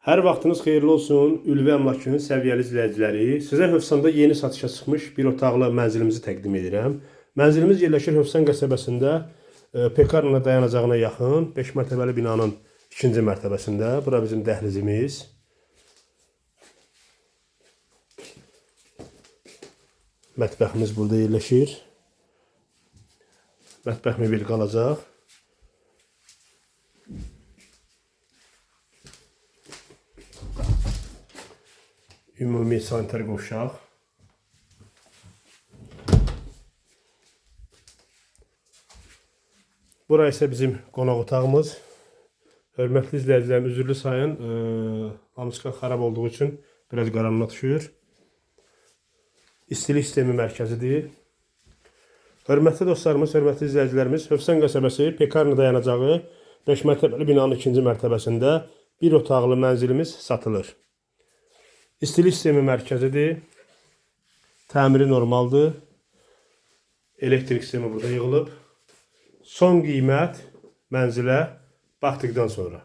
Hər vaxtınız xeyirli olsun, Ülvi Əmlakın səviyyəli izləyiciləri. Sizə Hövsanda yeni satışa çıxmış bir otaqlı mənzilimizi təqdim edirəm. Mənzilimiz yerləşir Hövsan qəsəbəsində, Pekarna dayanacağına yaxın 5 mərtəbəli binanın 2-ci mərtəbəsində. Bura bizim dəhlizimiz. Mətbəximiz burada yerləşir. Mətbəx mebel qalacaq. Ümumi sanitar qovşaq. Bura isə bizim qonaq otağımız. Hörmətli izləyicilərim, üzrlü sayın, lampiçka xarab olduğu üçün biraz qaranlığa düşür. İstilik sistemi mərkəzidir. Hörmətli dostlarımız, hörmətli izləyicilərimiz, Hövsən qəsəbəsi Pekarna dayanacağı 5 mərtəbəli binanın 2-ci mərtəbəsində bir otaqlı mənzilimiz satılır. İstilik sistemi mərkəzidir. Təmiri normaldır. Elektrik sistemi burada yığılıb. Son qiymət mənzilə baxdıqdan sonra.